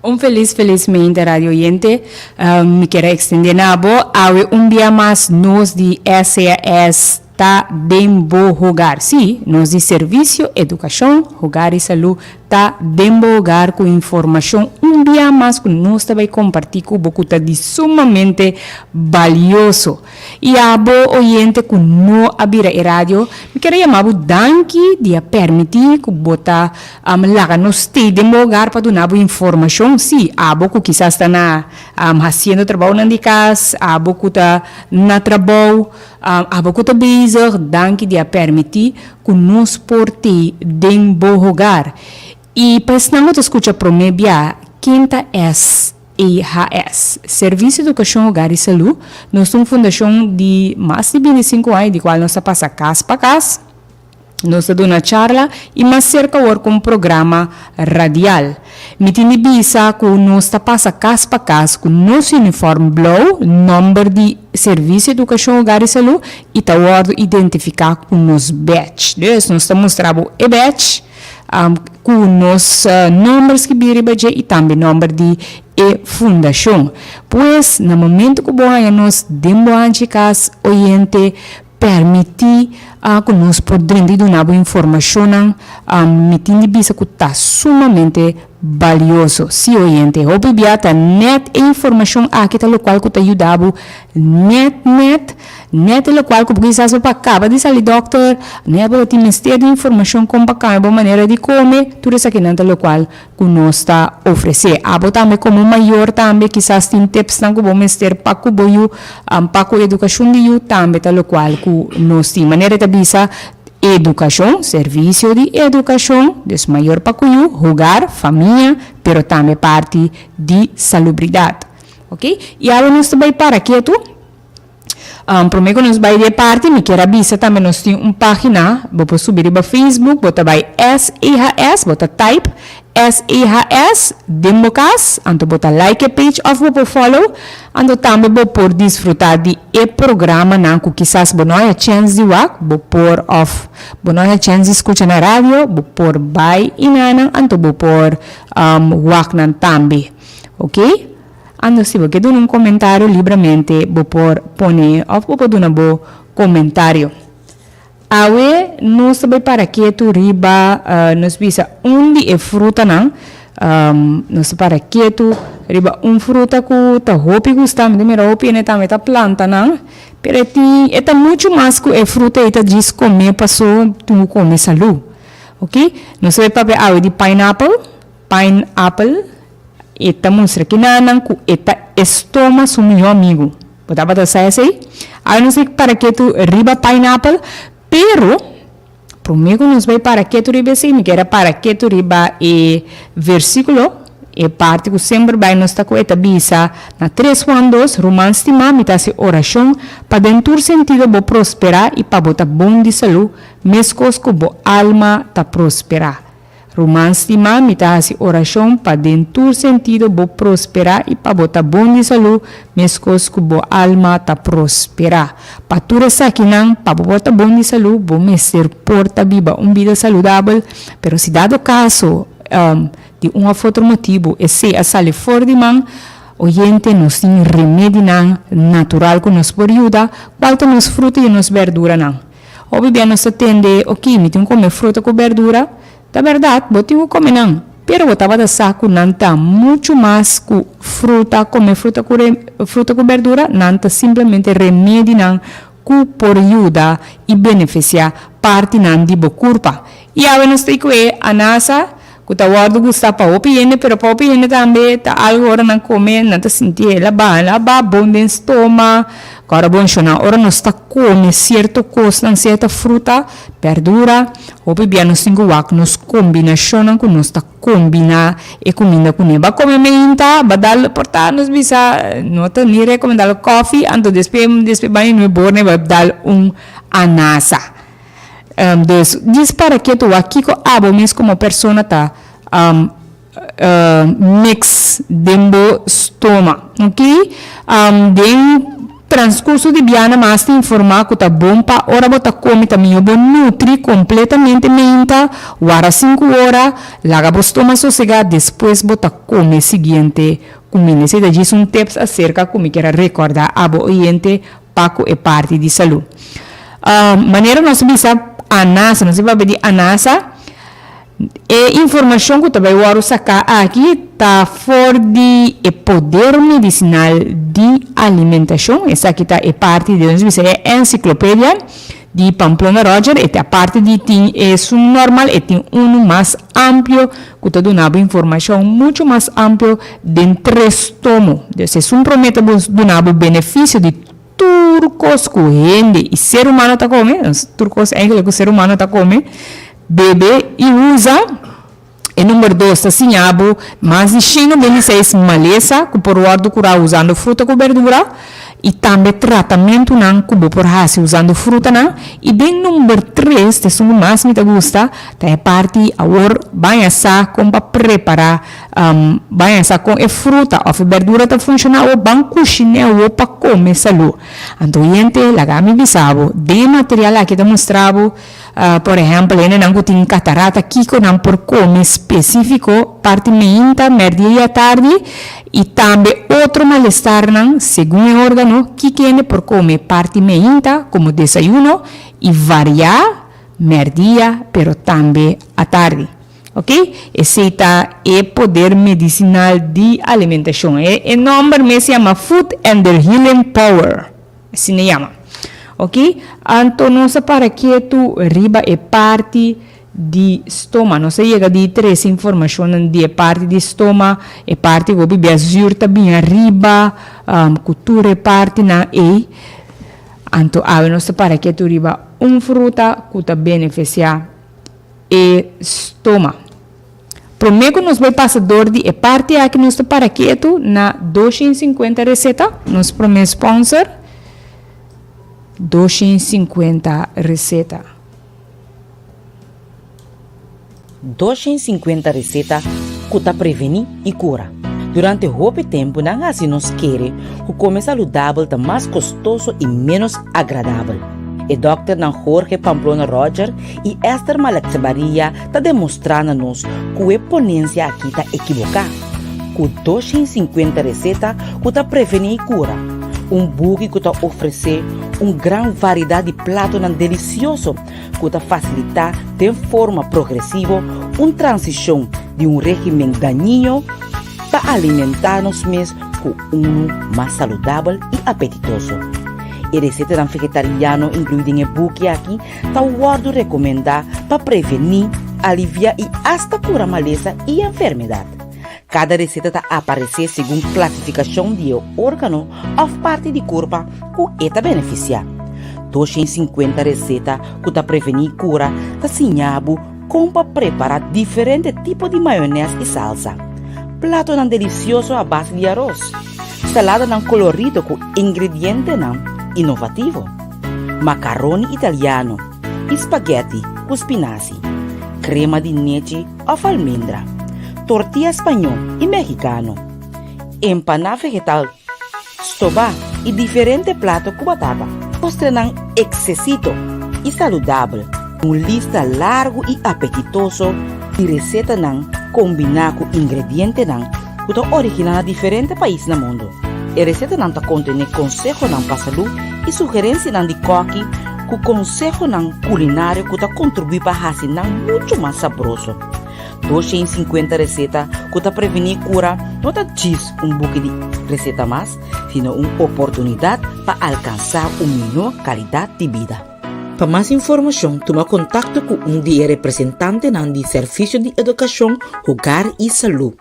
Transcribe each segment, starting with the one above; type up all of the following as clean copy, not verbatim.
Un felis felis mente radio oyente. Mi kier a extende na bo awe un bia mas nos di SCAS ta den bo hogar. Sí, nos di Servicio Educacion, Hogar y Salud ta den bo hogar cu informacion un bia mas cu nos ta bay comparti cu bo cu ta di sumamente balioso. Y abo oyente cu no a bira e radio, mi kier a yama bo danki di a permiti cu bo ta laga nos stay den bo hogar pa duna bo informacion. Sí, abo cu kisas ta na haciendo trabounan di cas, abo cu ta na trabou, abo cu ta bezig, danki di a permiti cu nos por tey den bo hogar. Y pa esnan cu ta scucha prome bia, ken ta es? EHS, Servisio Edukashon Hogar i Salú, nos ta un fundashon di mas di 25 aña di kual nos ta pasa kas pa kas, nos ta duna charla i mas serka awor ku un programa radial. Mi tin di bisa ku nos ta pasa kas pa kas ku nos uniform blou, nòmber di Servisio Edukashon Hogar i Salú i ta wòrdu identifiká ku nos badge. Dus nos ta mustra bo e badge. Ku nos nòmber skibí riba dje i tambe nòmber di e fundashon. Pues, na momentu ku bo haña nos den bo hanchi kas, oyente, pèrmití ku nos por drenta i duna bo informashonnan. Mi tin di bisa ku ta sumamente balioso. Sí, oyente, hopi bia ta nèt e informashon aki ta lokual ku ta yuda bo nèt nèt. Net e lokual ku bo kisas bo pa kaba di sali dòkter, net bo ta tin mester di informashon kon pa kambia bo manera di kome, tur esakinan ta lokual ku nos ta ofresé. Abo tambe komo mayor tambe kisas tin tipsnan ku bo mester pa ku bo yu, pa ku edukashon di yu tambe ta lokual ku nos tin. Manera e ta bisa, edukashon, servisio di edukashon, dus mayor pa ku yu, hogar, famia, pero tambe parti di salubridat. Oke, i awe nos ta bai para ketu. Prome ku nos bai di e parti mi kier a bisa tambe nos tin un pagina bo por subi riba Facebook bo ta bai SEHS bo ta type SEHS den bo kas anto bo ta like e page of bo por follow anto tambe bo por disfruta di e programanan ku kisas bo no haya chèns di wak bo por of bo no haya chèns di skucha na radio bo por bai inanan anto bo por wak nan tambe ok. Ando si bo ke duna un komentario libramente bo por pone òf bo por duna bo komentario. Awe nos ta bai para ketu riba nos bisa un di e frutanan, nos ta para ketu riba un fruta ku ta hopi gusta, mi ta mira hopi hende tambe ta planta nan, pero e tin e ta muchu mas ku e fruta ei ta djis kome paso tin ku kome salú, oke. Nos ta bai papia awe di pineapple, pineapple. E ta mustra kinanan ku e ta e stoma su mihó amigu. Bo tabata sa esei? Awe nos bai para ketu riba pineapple, pero promé ku nos bai para ketu riba esei, mi kier a para ketu riba e versíkulo, e parti ku semper bai nos ta ku e ta bisa na tres Juan dos, Ruman stimá, mi ta hasi orashon pa den tur sentido bo prosperá i pa bo ta bon di salú, meskos ku bo alma ta prosperá. Ruman stimá, mi ta hasi orashon pa den tur sentido bo prosperá i pa bo ta bon di salú, meskos ku bo alma ta prosperá. Pa tur esakinan, pa bo por ta bon di salú, bo mester por ta biba un bida saludabel, pero si dado kaso di un òf otro motibu esei a sali for di man, oyente, nos tin remedinan natural ku nos por yuda, kual ta nos fruta i nos bèrduranan. Hopi bia nos ta tende, Oki, mi tin ku kome fruta ku berdura. Ta bèrdat, bo tin ku kome nan. Pero bo tabata sa ku nan ta muchu mas ku fruta, kome fruta ku fruta ku berdura, nan ta simplemente remedinan ku por yuda i benefisiá partinan di bo kurpa. I awe nos ta ku e anasa ku ta wòrdu gustá pa hopi hende, pero pa hopi hende tambe ta algu ora nan kome nan ta sinti el a baha, el a baha bon den stoma. Ku ora bo menshoná ora nos ta kome sierto kosnan, sierto fruta, bèrdura, hopi bia nos tin ku wak nos kombinashonnan ku nos ta kombiná e kuminda kuné. Bo a kome meinta, bo a dal por ta nos bisa no ta ni rekomendabel kòfi, anto despues despues bani nue borne bo a dal un anasa. Dus djis para ke tu wak kiko abo mes komo persona ta mix den bo stoma, ok. Den. Transcurso di biaha mas ta informa cu ta bon pa ora bo ta come ta miho bo nutri completamente meinta, wara cinco ora, laga bo stoma sosega despues bo ta come siguiente cuminda. Esey ta djis un tips acerca cu mi kier a recorda abo oyente pa cu e parti di salud. Manera nos a bisa anasa, nos a papia di anasa. E informashon ku ta bai wòrdu saká aki ta for di e poder medisinal di alimentashon. Esaki ta e parti di nos bisa e ensiklopedia di Pamplona Roger. E ta aparte di tin esun normal e tin unu mas amplio ku ta duna bo informashon muchu mas amplio den tres tomo. Dus esun promé ta duna bo benefisio di tur kos ku hende i ser humano ta kome, tur kos eigenlijk ku ser humano ta kome. Bebe i usa e number dos ta siña bo mas di 196 malesa ku por wòrdu kurá usando fruta ku berdura i tambe tratamentunan ku bo por hasi usando frutanan. I den number tres, ta esun ku mas mi ta gusta, ta e parti awor baña sa kon pa prepará, baña sa kon e fruta òf e berdura ta funshoná awor ban kushiné awor pa kome salú. Anto yente laga mi bisa bo, den e material aki ta mustra bo Por ehèmpel, hendenan ku tin katarata, kiko nan por kome spesífiko parti meinta, mèrdia i atardi, i tambe otro malestarnan segun e órgano, kiko hende por kome parti meinta komo desayuno i variá mèrdia pero tambe atardi. Ok, esei ta e poder medisinal di alimentashon. E nòmber mes yama Food and their Healing Power. Asina e yama. Ok, anto nos a para ketu riba e parti di stoma. Nos a yega di trese informashonnan di e parti di stoma, e parti ku hopi bia zür ta bin ariba, ku tur e partinan ei. Anto awe nos ta para ketu riba un fruta ku ta benefisiá e stoma. Promé ku nos bai pasa dor di e parti aki nos ta para ketu na 250 reseta, nos promé sponsor, 250 reseta. 250 reseta ku ta prevení i kura. Durante hopi tempu nan hasi nos kere ku kome saludabel ta mas kostoso i ménos agradabel. E dòkternan Jorge Pamplona Roger i Esther Malexebarria ta demostrá na nos ku e ponensia akí ta ekiboká. Ku 250 reseta ku ta prevení i kura, un buki ku ta ofresé un gran variedat di platonan delisioso ku ta fasilitá den forma progresivo un transishon di un régimen dañino pa alimentá nos mes ku unu mas saludabel i apetitoso. E resetanan vegetariano inkluí den e buki aki ta wòrdu rekomendá pa prevení, aliviá i asta kura malesa i enfermedat. Kada reseta ta aparesé segun klasifikashon di e órgano òf parti di kurpa ku e ta benefisiá. 250 reseta ku ta prevení i kura ta siña bo kon pa prepará diferente tipo di mayonès i salsa, platonan delisioso a base di aros, saladanan kolorido ku ingredientenan inovativo, makaroni italiano i spaghetti ku spinasi, krema di nechi òf almendra, tortilla spañó i mexicano, empaná vegetal stobá i diferente plato ku batata. Postrenan eksesito i saludabel, un lista largu i apetitoso di resetanan kombiná ku ingredientenan ku ta originá na diferente pais na mundu. E resetanan ta kontené konsehonan pa salú i sugerensianan di kòki ku konsehonan kulinario ku ta kontribuí pa hasi nan muchu mas sabroso. 250 reseta ku ta prevení kura no ta djis un buki di reseta mas, sino un oportunidat pa alkansá un mihó kalidat di bida. Pa mas informashon tuma kontakto ku un di e representantenan di Servisio di Edukashon, Hogar i Salú.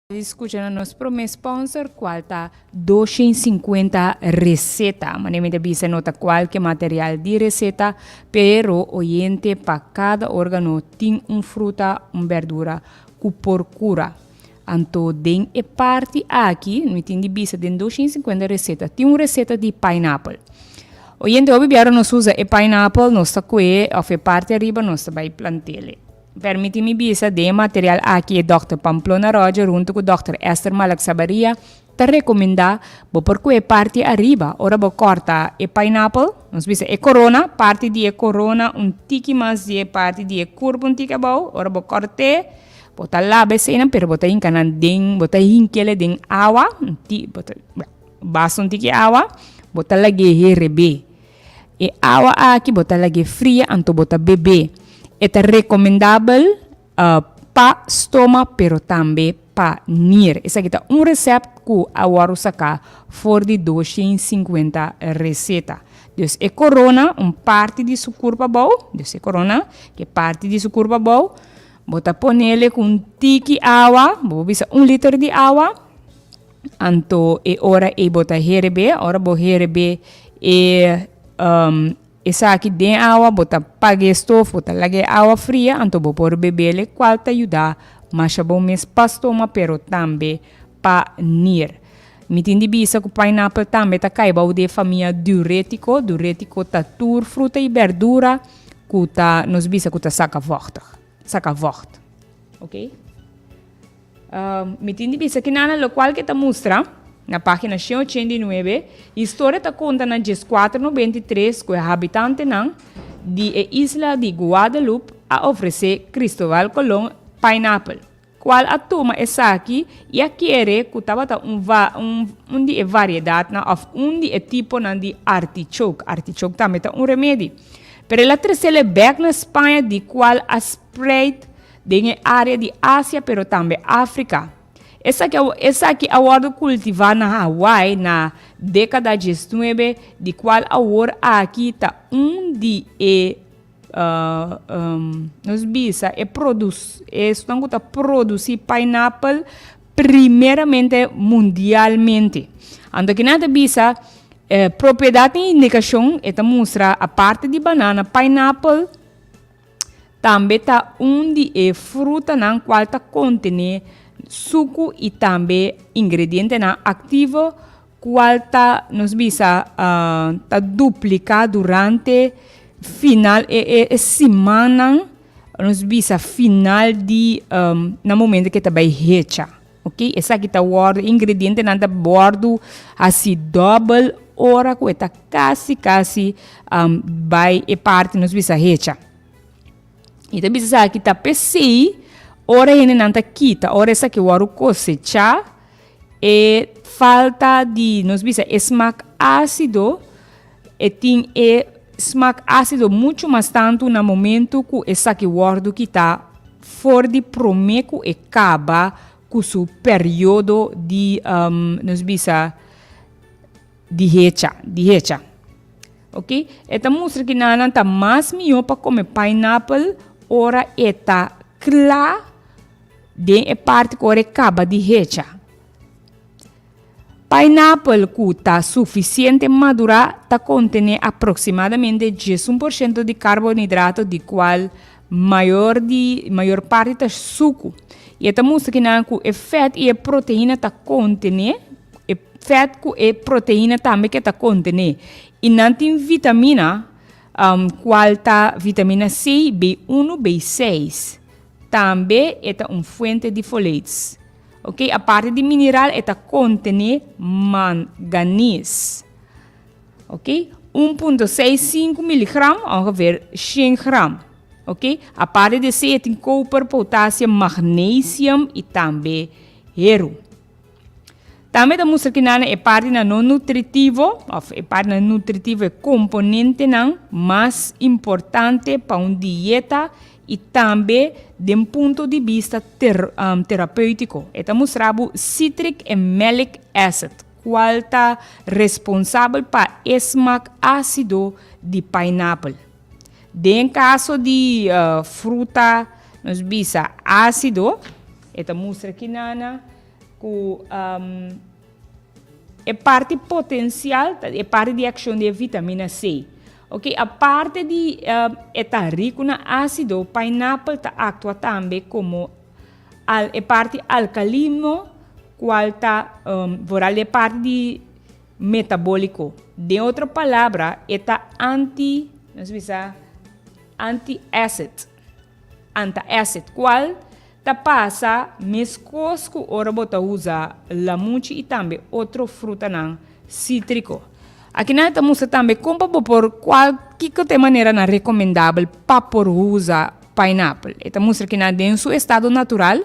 Di skucha na nos promé sponsor kual ta 250 Reseta. Manera mi ta bisa no ta kualke material di reseta, pero oyente pa kada organo tin un fruta, un berdura ku por kura. Anto den e parti aki mi tin di bisa den 250 Reseta tin un reseta di pineapple. Oyente hopi biaha nos usa e pineapple nos ta kue of e parti ariba nos ta bai plant'ele. Permiti mi bisa den e material aki e Dòkter Pamplona Roger hunto ku Dòkter Esther Malak-Sabaria ta rekomendá bo por kue parti ariba ora bo kòrta e pineapple, nos bisa e korona, parti di e korona un tiki mas di e parti di e kurp un tiki abou, ora bo kòrt'é bo ta laba eseinan pero bo ta hinka nan den bo ta hink'el den awa un ti bo ta basta un tiki awa bo ta lag'é herebé. E awa aki bo ta lag'é fria anto bo ta bebé. E ta rekomendabel pa stoma pero tambe pa nier. Esaki ta un resèpt ku a wòrdu saká for di 250 reseta. Dus e korona, un parti di su kurpa abou, dus e korona, ke parti di su kurpa abou, bo ta ponele ku un tiki awa, bo por bisa un liter di awa, Anto e ora ei bo ta herebé, ora bo herebé e esaki den awa, bo ta paga e stof, bo ta laga e awa fria, anto bo por bebele, kual ta yuda masha bon mes pa stoma pero tambe pa nir. Mi tin di bisa ku pineapple tambe ta kai bou di e famia diuretiko, diuretiko ta tur fruta i berdura ku ta nos bisa ku ta saka vòchtig, saka vòcht, oke. Mi tin di bisa kinana lokual ke ta mustra na página 189, historia ta konta na 1493 ku e habitantenan di e isla di Guadeloupe a ofresé Cristóbal Colón pineapple, kual a tuma esaki i a kere ku tabata un un di e variedatnan òf un di e tiponan di artichoke. Artichoke tambe ta un remedi. Pero el a tresele bèk na Spaña di kual a spreid Den e área di Asia pero tambe Afrika. Esaki a esaki a wòrdu kultivá na Hawaii na dékada diesnuebe di kual awor aki ta un di e nos bisa e produs esnan ku ta produsí pineapple primeramente mundialmente. Anto kinan ta bisa propiedat i indikashon e ta mustra aparte di banana pineapple Tambe ta un di e frutanan cual ta contene sucu y tambe ingredientenan activo cual ta nos bisa ta duplica durante final e e simannan nos bisa final di na momento ke ta bay hecha ok esaki ta wordo ingredientenan ta wordo haci dobel ora cu e ta casi casi bay e parti nos bisa hecha. I ta bisa esaki ta p'esei ora hendenan ta kita, ora esaki wòrdu kosechá, e falta di, nos bisa e smak ásido, e tin e smak ásido muchu mas tantu na momentu ku esaki wòrdu kitá for di promé ku e kaba ku su periodo di, nos bisa, di hecha, di hecha. Ok, e ta mustra ki nan ta mas mihó pa kome pineapple ora e ta kla den e parti ku ora e kaba di hecha. Pineapple ku ta sufisiente madurá ta kontené aproksimadamente 11% di karbonidrato di kual mayor di mayor parti ta suku. I e ta mustra ki nan ku e fèt i e proteina ta kontené E fèt ku e proteina tambe ke ta kontené. I nan tin vitamina, kual ta vitamina C, B1, B6. Tambe e ta un fuente di folates. Ok, aparte di mineral e ta kontené manganese. Ok, 1.65 miligram, ongeveer 100 gram. Ok, aparte di esei e tin koper, potasium, magnesium i tambe heru. Tambe ta mustra kinan e partinan no nutritivo of e partinan nutritivo e komponentenan mas importante pa un dieta i tambe den punto di bista terapeutiko. E ta mustra bo citric e malic acid kual ta responsabel pa e smak asido di pineapple. Den kaso di fruta nos bisa asido e ta mustra kinan Ku e parti potensial ta e parti di akshon di e vitamina C. Ok, aparte di e ta riku na ásido, pineapple ta aktua tambe komo al e parti alkalino kual ta vooral e parti di metabóliko. Den otro palabra e ta anti, nos bisa anti-acid. Anti-acid, cual ta pasa mescos cu ora bo ta usa lamunchi y tambe otro frutanan citrico. Akinan e ta mustra tambe con pa bo por cual kico ta e maneranan recomendabel pa por usa pineapple. E ta mustra kinan den su estado natural,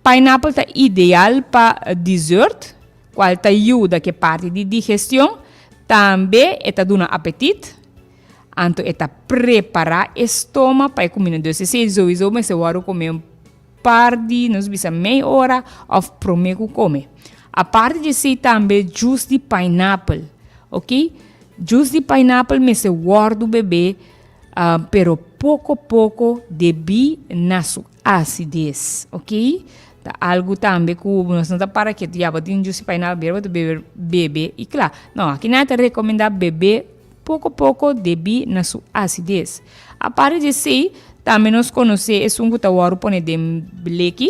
pineapple ta ideal pa dessert, cual ta yuda cu e parti di digestion, tambe e ta duna apetit. Anto e ta prepará e stoma pa e kuminda. Dus esei souiso mester wòrdu kome un par di, nos bisa mei ora òf promé ku kome. Aparte di esei tambe jus di pineapple, ok. Jus di pineapple mester wòrdu bebé pero poko poko debí na su asides, ok. Ta algu tambe ku nos no ta para ketu, ya bo tin jus di pineapple bira bo ta bebe bebe i kla. No, aki nan ta rekomendá bebe. Poko poko debí na su asides. Aparte di esei, tambe nos konosé esun ku ta wòrdu pone den bleki.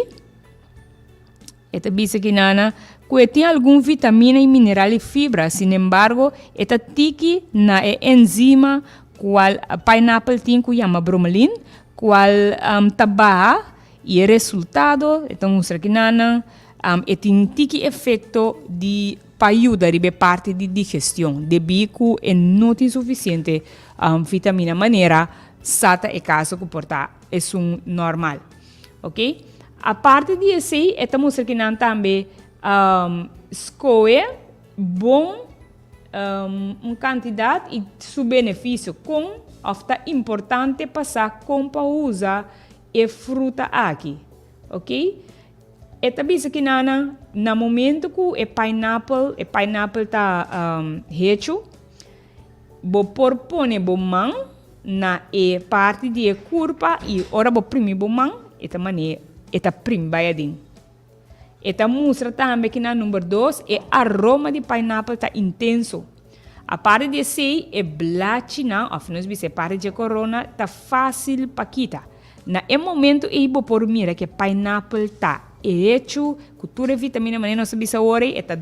E ta bisa ki nana ku e tin algun vitamina i mineral i fibra, sinembargo e ta tiki na e enzima kual pineapple tin ku yama bromelin, kual ta baha i e resultado e ta mustra ki nana e tin tiki efekto di pa yuda riba e parti di digestion, debí ku e no tin sufisiente vitamina manera sa ta e kaso ku por ta esun normal. Ok. Aparte di esei e ta mustra ki nan tambe skohe bon un kantidat i su benefisio kon òf ta importante pa sa kon pa usa e fruta aki. Ok. E ta bisa ki nana, na momento ku e pineapple, e pineapple ta hechu, bo por pone bo man na e parti di e kurpa i ora bo primi bo man, e ta mane, e ta primi bai aden. E ta mustra tambe ki na number dos, e aroma di pineapple ta intenso. Aparte di esei, e blachinan, òf nos bisa e parti dje korona, ta fásil pa kita. Na e momento ei bo por mira ku e pineapple ta hechu ku tur e vitamina, manera nos a bisa awor ei, e ta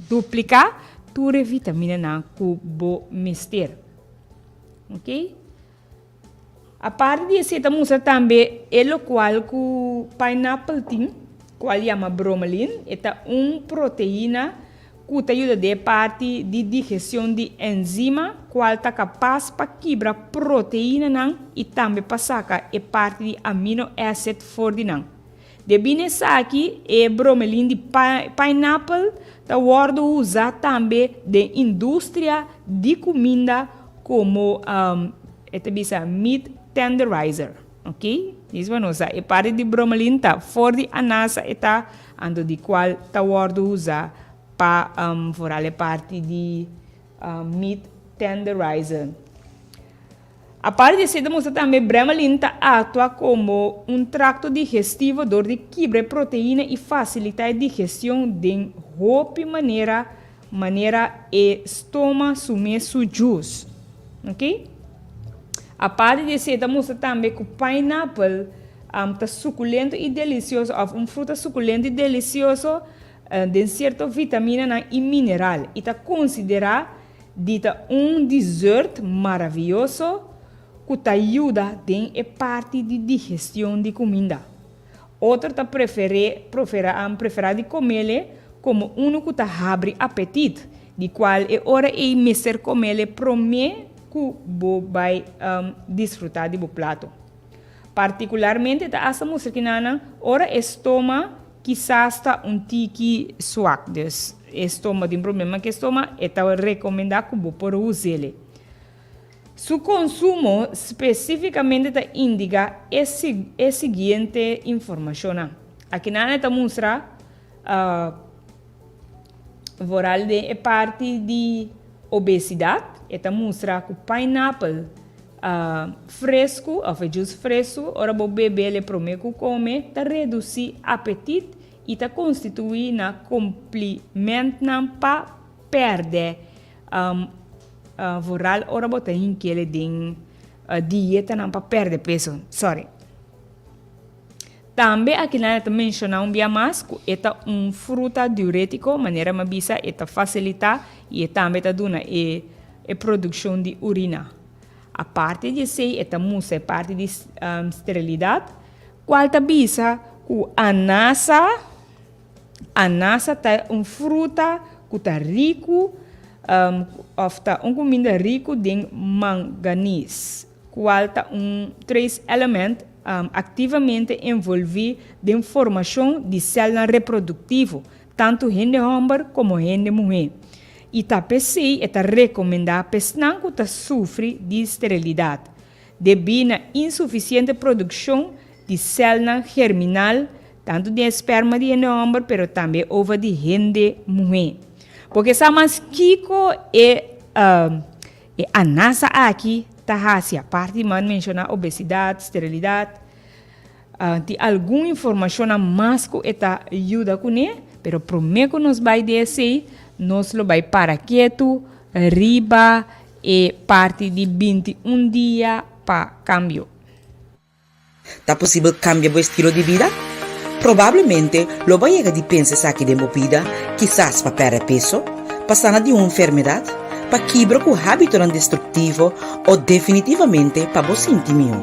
dupliká tur e vitaminanan ku bo mester. Ok. Aparte di esei ta mustra tambe e lokual ku pineapple tin, kual yama bromelin, e ta un proteina ku ta yuda den e parti di digestion di enzima kual ta kapas pa kibra proteinanan i tambe pa saka e parti di amino acid for di nan. Debí na esaki, e bromelin di pineapple ta wòrdu usá tambe den industria di kuminda komo e ta bisa meat tenderizer. Ok, dis pa nos sa e parti di bromelin ta for di anasa e ta anto di cual ta wordo usa pa vooral e parti di meat tenderizer. Aparte di esey ta mustra tambe bremelin ta actua como un tracto digestivo door di kibra e proteina y facilita e digestion den hopi manera manera e stoma su mes su juice. Ok. Aparte di esei ta mustra tambe ku pineapple ta sukulento i delisioso òf un fruta sukulento i delisioso den sierto vitaminanan i mineral i ta konsiderá di ta un dessert maravioso ku ta yuda den e parti di digestion di kuminda. Otro ta preferé, preferá di komele komo unu ku ta habri apetit, di kual e ora ei mester komele promé ku bo bai disfrutá di bo plato. Partikularmente ta asta mustra kinanan ora e stoma kisas ta un tiki swak, dus e stoma tin problema ku e stoma, e ta rekomendá ku bo por us'ele. Su konsumo spesífikamente ta indiká e e siguiente informashonnan. Akinan e ta mustra vooral den e parti di obesidat, e ta mustra ku pineapple fresku òf e jus fresku ora bo bebe el e promé ku kome ta redusí apetit i ta konstituí na komplimentnan pa pèrdè Vooral ora bo ta hinkele den dietanan pa perde peso. Sorry. Tambe akinan e ta menciona un bia mas cu e ta un fruta diuretico, manera mi a bisa e ta facilita y e tambe ta duna e e produccion di urina. Aparte di esey e ta mustra e parti di sterilidad. Kual ta bisa ku anasa, anasa ta un fruta ku ta riku òf ta un kuminda riku den manganis, kual ta un trace element aktivamente envolví den formashon di sèlnan reproduktivo, tantu hende hòmber komo hende muhé. I ta p'esei e ta rekomendá p'esnan ku ta sufri di sterilidat. Debí na insufisiente produkshon di sèlnan germinal, tantu den e sperma di hende hòmber pero tambe e ova di hende muhé. Bo ke sa mas kiko e e anasa aki ta hasi? Aparte di man menshoná obesidat, sterilidat, tin algun informashonnan mas ku e ta yuda kuné, pero promé ku nos bai den esei, nos lo bai para ketu riba E parti di 21 dia pa kambio. Ta posibel kambia bo estilo di bida? Probablemente lo bo a yega di pensa esaki den bo bida, kisas pa pèrdè peso, pa sana di un enfermedat, pa kibra ku hábitonan destruktivo o definitivamente pa bo sinti mihó.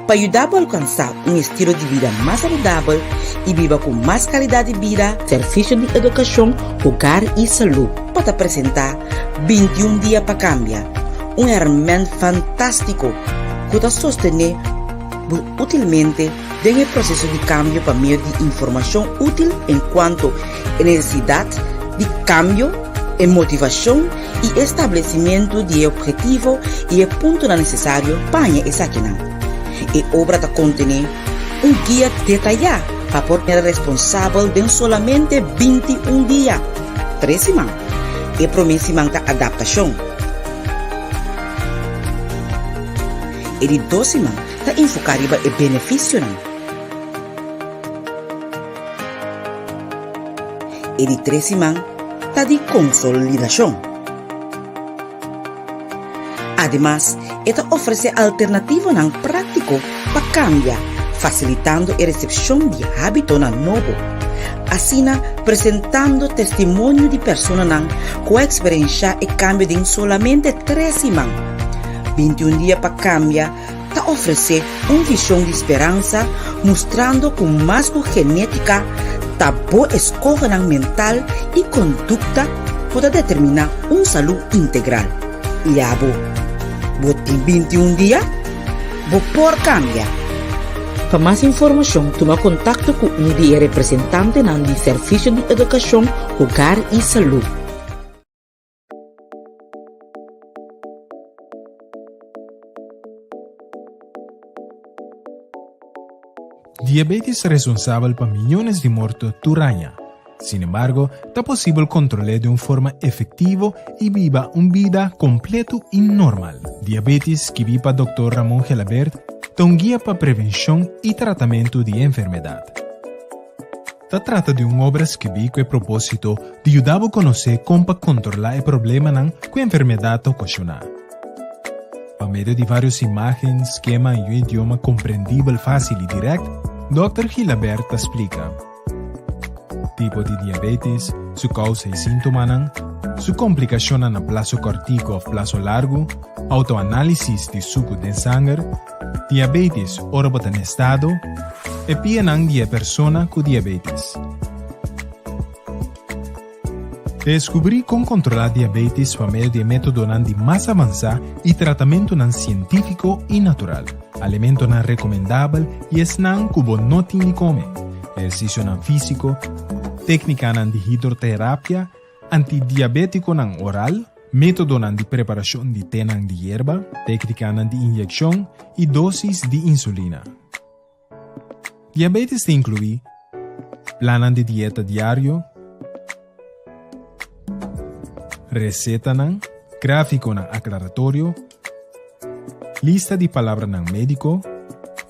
Pa yuda bo alkansá un estilo di bida mas saludabel i biba ku mas kalidat di bida, Servisio di Edukashon, Hogar i Salú pa ta presentá 21 Dia pa Kambia, un hèrmènt fantástiko ku ta sostené bo útilmente den e proseso di kambio pa medio di informashon útil enkuanto e nesesidat di kambio, e motivashon i e establesimentu di e ophetivo i e puntonan nesesario pa haña esakinan. E obra ta kontené un guia detayá pa por bira responsabel den solamente 21 dia, tres siman. E promé siman ta adaptashon. E di dos siman ta enfoká riba e benefisionan. E di tres siman ta di konsolidashon. Ademas, e ta ofresé alternativonan práktiko pa kambia, fasilitando e resepshon di hábitonan nobo. Asina, presentando testimonio di personanan ku a eksperenshá e kambio den solamente tres siman. 21 dia pa kambia ta ofresé un vishon di speransa mustrando ku mas ku genétika ta bo eskohonan mental i kondukta ku ta determiná un salú integral. I abo, bo tin 21 dia? Bo por kambia! Pa mas informashon tuma kontakto ku un di e representantenan di Servisio di Edukashon, Hogar i Salú. Diabetes ta responsabel pa miyones di morto tur aña. Sin embargo, ta posibel kontrol'é den un forma efektivo i biba un bida kompleto i normal. Diabetes, skibí pa Dòkter Ramon Gelabert, ta un guia pa prevenshon i tratamentu di e enfermedat. Ta trata di un obra skibí ku e propósito di yuda bo konosé kon pa kontrolá e problemanan ku e enfermedat ta okashoná. Pa medio di vários imágen, skema i un idioma komprendibel fásil i dirèkt, Dòkter Gilabert ta splika tipo di diabetes, su kousa i síntomanan, su komplikashonnan na plaso kòrtiku òf plaso largu, outoanálisis di suku den sanger, Diabetes ora bo ta na estado, e pianan di e persona ku diabetes. Deskubrí kon kontrolá diabetes pa medio di e métodonan di mas avansá i tratamentunan sientífiko i natural, alimentonan rekomendabel i esnan ku bo no tin di kome, ehersisionan físiko, téknikanan di hidroterapia, Antidiabétikonan oral, métodonan di preparashon di tenan di yerba, téknikanan di inyekshon i dósis di insulina. Diabétis ta inkluí, plannan di dieta diario, resetanan, gráfikonan aklaratorio, lista di palabranan médiko,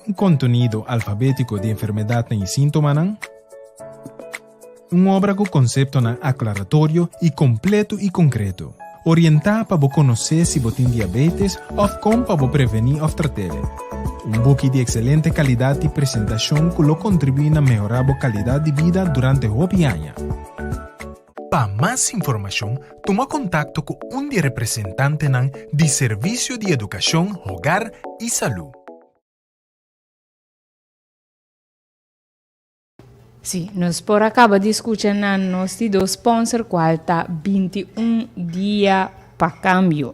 un kontenido alfabétiko di enfermedatnan i síntomanan, Un obra ku konseptonan aklaratorio i kompleto i konkreto. Orientá pa bo konosé si bo tin diabetes òf kon pa bo prevení òf trat'é. Un buki di ekselente kalidat di presentashon ku lo kontribuí na mehorá bo kalidat di bida durante hopi aña. Pa mas informashon tuma kontakto ku un di e representantenan di Servisio di Edukashon, Hogar i Salú. Sí, nos por a kaba di skucha na nos di dos sponsor kual ta 21 dia pa kambio.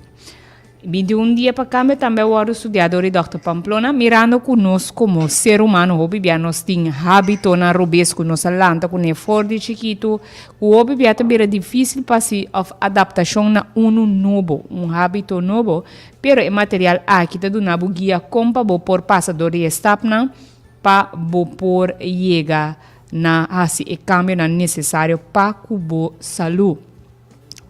21 dia pa kambio tambe a wòrdu studiá dor di dòkter Pamplona, mirando ku nos komo ser humano hopi bia nos tin hábitonan robes ku nos a lanta kuné for di chikitu, ku hopi bia ta bira difísil pa hasi òf adaptashon na unu nobo, un hábito nobo, pero e material aki ta duna bo guia kon pa bo por pasa dor di e stapnan. Pa bo por yega na hasi e kambionan nesesario pa ku bo salú.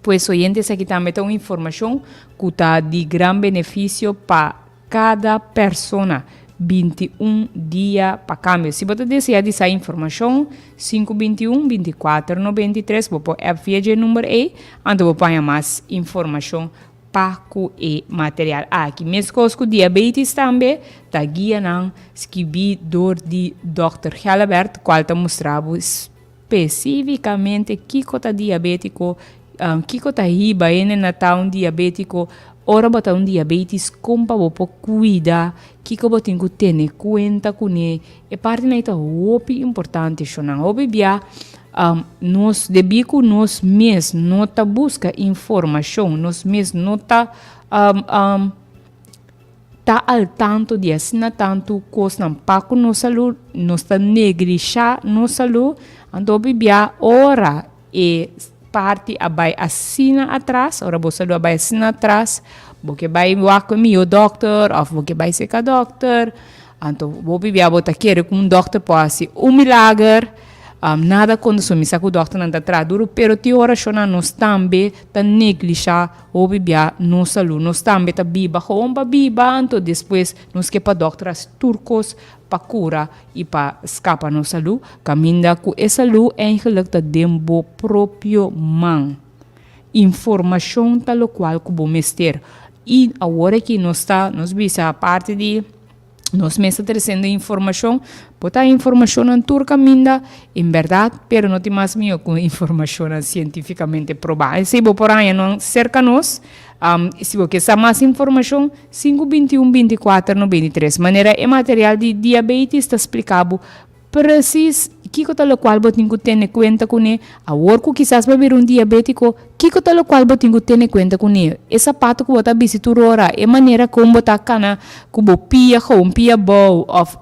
Pues oyente esaki tambe ta un informashon ku ta di gran benefisio pa kada persona. 21 dia pa kambio. Si bo ta desea di sa informashon, sinku 21 24 93 bo por app via dje number ei, anto bo por haña mas informashon Pa ku e material aki. Meskos ku diabetes tambe ta guianan skibí dor di Dòkter Gelabert kual ta mustra bo spesífikamente kiko ta diabétiko, kiko ta hiba hende na ta un diabétiko, ora bo ta un diabetes kon pa bo por kuida, kiko bo tin ku tene kuenta kuné. E partinan ei ta hopi importante shonnan. Hopi bia nos debí ku nos mes no ta buska informashon, nos mes no ta ta al tanto di asina tantu kosnan pa ku nos salú, nos ta neglishá nos salú, anto hopi bia ora e parti a bai asina atras, ora bo salú a bai asina atras, bo ke bai wak ku e mihó dòkter òf bo ke bai seka dòkter, anto hopi bia bo ta kere ku un dòkter por hasi un milager. Nada kontra su, mi sa ku dòkternan ta traha duru, pero tin orashonnan nos tambe ta neglishá hopi bia nos salú. Nos tambe ta biba gewoon pa biba, anto despues nos ke pa dòkter hasi tur kos pa kura i pa skapa nos salú, kaminda ku e salú eigenlik ta den bo propio man. Informashon ta lokual ku bo mester. I awor aki nos ta, nos bisa aparte di. Nos mes ta treciendo informacion, bo ta informacionnan tur caminda, en berdad, pero no tin mas miho cu informacionnan cientificamente proba. Esey bo por haña nan cerca nos. Si bo ke sa mas informacion, sinku 21 24 93. Manera e material di diabetes ta splica bo Precies, kiko ta lokual bo tin ku tene kuenta kuné? Awor ku kisas bo a bira un diabétiko, kiko ta lokual bo tin ku tene kuenta kuné? E sapato ku bo ta bisti tur ora, e manera kon bo ta kana ku bo pia gou, un pia bou, òf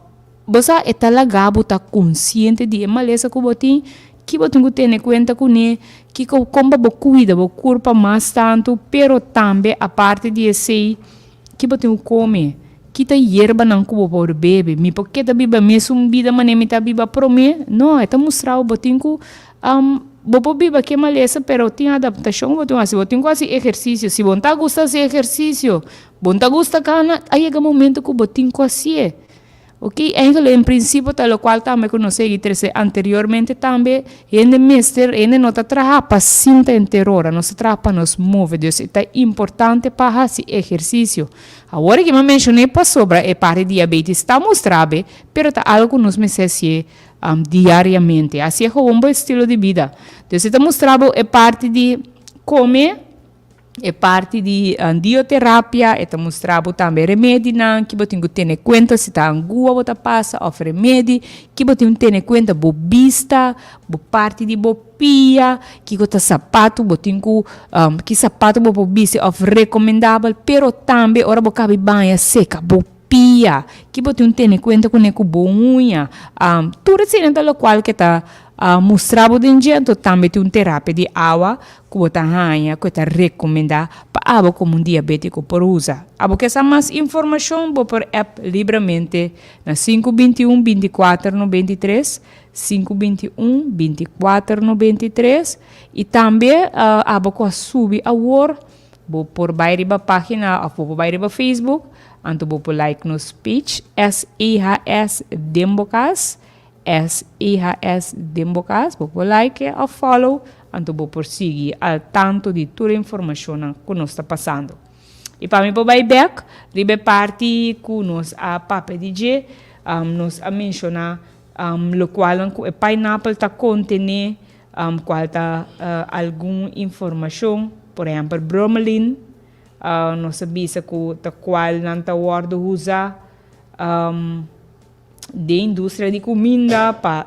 bo sa e ta laga bo ta konsiente di e malesa ku bo tin? Ki bo tin ku tene kuenta kuné? Kiko kon pa bo kuida bo kurpa mas tantu? Pero tambe aparte di esei, ki bo tin ku kome? Ki ta yerbanan ku bo por bebe? Mi por keda biba mesun bida manera mi ta biba promé? No, e ta mustra bo, bo tin ku bo por biba ke malesa pero tin adaptashon ku bo tin ku hasi. Bo tin ku hasi ehersisio. Si bo no ta gusta hasi ehersisio, bo no ta gusta kana, a yega momento ku bo tin ku hasié. Ok, eigenlijk en principio ta locual tambe cu nos sigui trece anteriormente tambe, hende mester, hende no ta traha pa sinta henter ora, nos ta traha pa nos move, dus e ta importante pa haci ehercicio. Awor aki mi a menciona pasobra e parti diabetes ta mustra be, pero ta algo cu nos mester hacié diariamente, hacié gewoon bo estilo di bida. Dus e ta mustra bo e parti di come. E parti di dioterapia e ta mustra bo tambe remedinan ki bo tin ku tene kuenta si ta angua bo ta pasa òf remedi ki bo tin tene kuenta bo bista, bo parti di bo pia, kiko ta sapatu bo tin ku ki sapatu bo por bisti òf rekomendabel pero tambe ora bo kabi baña seka bo pia ki bo tin tene kuenta kuné ku bo uña tur esei ta lokual ke ta mustra bo den dje anto tambe tin un terapia di awa ku bo ta haña ku e ta rekomendá pa abo komo un diabétiko por usa. Abo ke sa mas informashon bo por app libramente na sinku 21 24 93, sinku 21 24 93, i tambe abo ku a subi awor bo por bai riba página òf bo por bai riba Facebook anto bo por like nos page SEHS den bo kas. SEHS den bo kas, bo por like of follow, anto bo por sigui al tanto di tur e informashonnan ku nos ta pasando. I pa mi por bai bek riba e parti ku nos a papia di dje, nos a menshoná lokualnan ku e pineapple ta kontené, kual ta algun informashon, por ehèmpel bromelin, nos a bisa ku ta kualnan ta wòrdu usa. Den industria di kuminda pa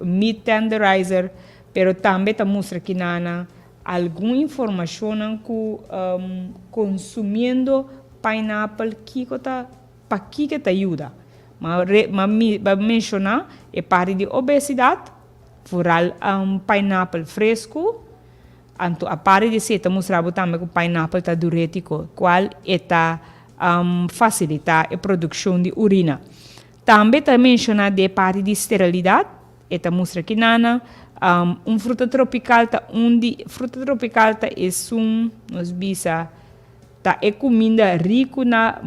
meat tenderizer, pero tambe ta mustra kinana algun informashonnan ku consumiendo pineapple kiko ta pa kiko ta yuda. Ma ma mi a menshoná e parti di obesidat, vooral pineapple fresku. Anto aparte di esei ta mustra bo tambe ku pineapple ta diurétiko, kual e ta fasilitá e produkshon di urina. Tambe ta menshoná di e parti di sterilidat, e ta mustra ki nana un fruta tropikal ta un di fruta tropikal ta esun nos bisa ta e kuminda riku na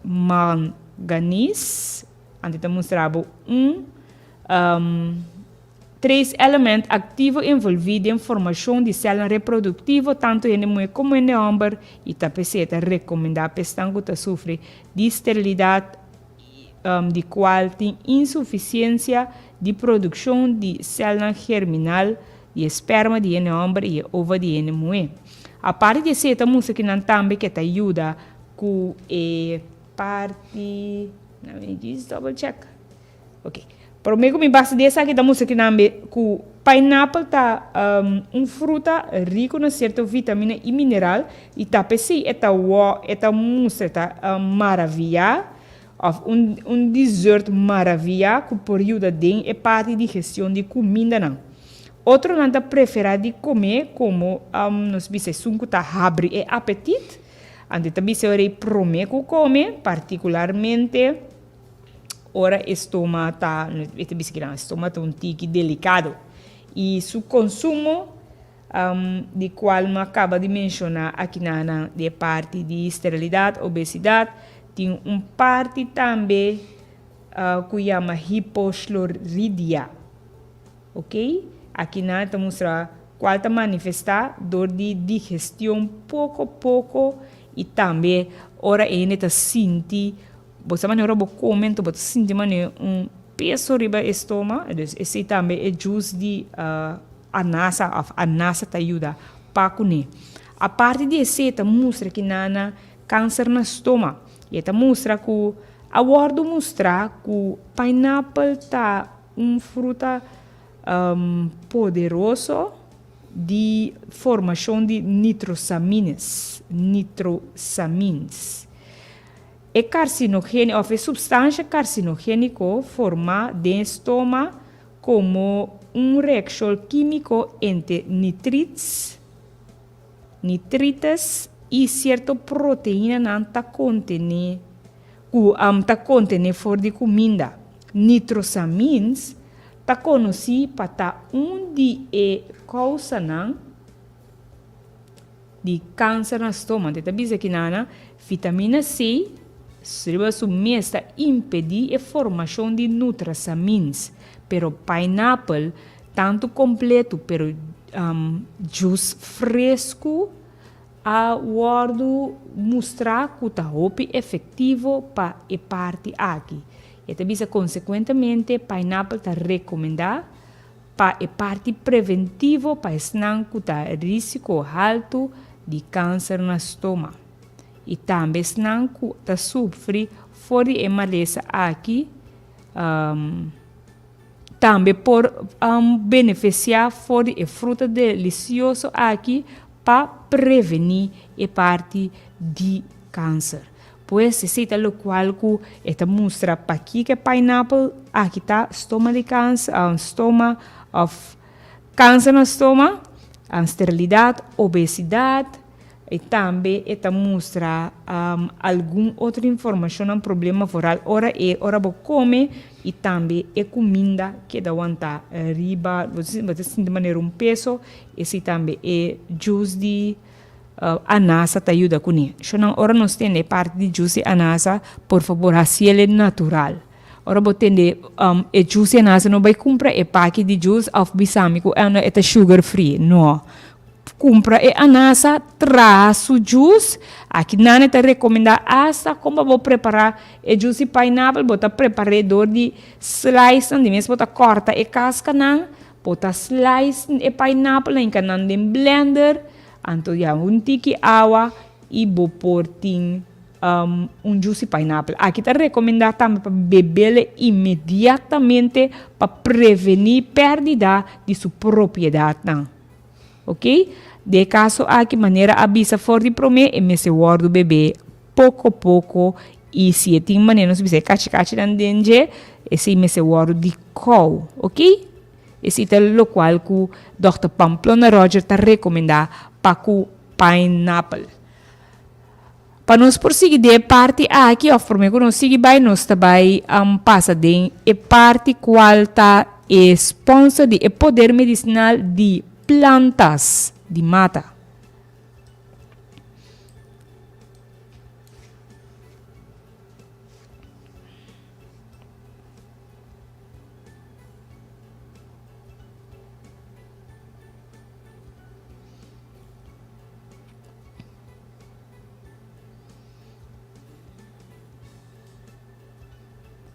manganese, anto ta mustra bo un. Tres element aktivo envolví den formashon di sèlnan reproduktivo tantu hende muhé komo hende hòmber i ta p'esei e ta rekomendá pa esnan ku ta sufri di sterilidat di kual tin insufisiensia di produkshon di sèlnan germinal di e sperma di hende hòmber i e ova di hende muhé. Aparte di esei e ta mustra ki nan tambe ke ta yuda ku e parti, let me just double check. Ok. Prome ku mi basa di esaki ta mustra ki nambe ku pineapple ta un fruta riku na sierto vitamina i mineral i ta p'esei e ta wò e ta mustra e ta maraviyá òf un un dessert maraviyá ku por yuda den e parti digestion di kumindanan. Otronan ta preferá di kome komo nos bisa esun ku ta habri e apetit. Anto e ta bisa ora ei prome ku kome partikularmente. Ora e stoma ta, e ta bisa kinan, e stoma ta un tiki delicado y su consumo di cual mi a caba di menciona akinana di e parti di sterilidad, obesidad, tin un parti tambe cu yama hipochlorhidria. Ok, akinan ta mustra cual ta manifesta dor di digestion poco poco y tambe ora e hende ta sinti Bo sa manera ora bo come anto bo ta sinti manera un peso riba e stoma, dus esey tambe e juice di anasa of anasa ta yuda pa cune. Aparte di esey ta mustra ki nana cancer na stoma y e ta mustra cu a wordo mustra cu pineapple ta un fruta poderoso di formacion di nitrosamines, nitrosamines. E karsinogéni òf e supstansha karsinogéniko formá den e stoma komo un reakshon kímiko entre nitrits, nitrites, i sierto proteinanan ta kontené ku ta kontené for di kuminda. Nitrosamines ta konosí pa ta un di e kousanan. Di kanser na stoma. Te ta bisa ki nana, vitamina C riba su mes ta impedí e formashon di nutrasamines, pero pineapple tantu kompletu pero juice fresku a wòrdu mustrá ku ta hopi efektivo pa e parti aki. E ta bisa konsekuentemente pineapple ta rekomendá Pa e parti preventivo pa esnan ku ta risiko haltu di kanser na stoma i tambe esnan ku ta sufri for di e malesa aki tambe por benefisiá for di e fruta delisioso aki pa prevení e parti di kanser. Pues esei ta lokual ku e ta mustra pakiko e pineapple aki ta stoma di kanser, stoma òf kanser na stoma, sterilidat, obesidat i tambe e ta mustra algun otro informashonnan problema foral ora e ora bo kome i tambe e kuminda keda wanta riba bo ta sinti manera un peso esei tambe e juice di Anasa ta yuda kuné. Shonnan ora nos tende e parti di juice di anasa, por fabor hasiel e natural. Ora bo tende e juice di anasa no bai kumpra e paki di juice òf bisa mi ku e ta sugar free. No. Kumpra e anasa, traha su juice. Aki nan e ta rekomendá asta kon pa bo prepará e juice di pineapple, bo ta prepar'é dor di slice nan, di mes bo ta kòrta e kaskanan, bo ta slice e pineapple nan hinka nan den blender. Anto ya un tiki awa y bo por tin. Un juice di pineapple. Aki ta recomenda tambe pa bebele inmediatamente pa preveni perdida di su propiedadnan. Ok? Den e caso aki manera a bisa for di prome e mester wordo bebe poco poco y si e tin manera nos bisa e cachi cachinan den dje esey mester wordo di kou. Ok? Esey ta locual cu Dòkter Pamplona Roger ta recomenda pa cu pineapple. Pa nos por sigui den e parti aki of prome ku nos sigui bai nos ta bai pasa den e parti kual ta e sponsor di e poder medisinal di plantas di mata.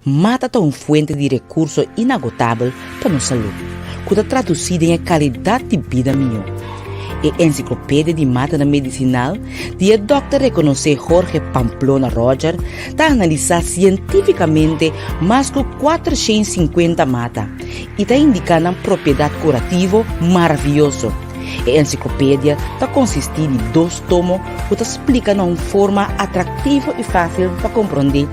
Mata ta un fuente di rekurso inagotabel pa nos salú, ku ta tradusí den e kalidat di bida mihó. E Ensiklopedia di Matanan Medisinal di e dòkter rekonosé Jorge Pamplona Roger ta analisá sientífikamente mas ku 450 mata i ta indiká nan propiedat kurativo maravioso. E ensiklopedia ta konsistí di dos tomo ku ta splika na un forma atraktivo i fásil pa komprondé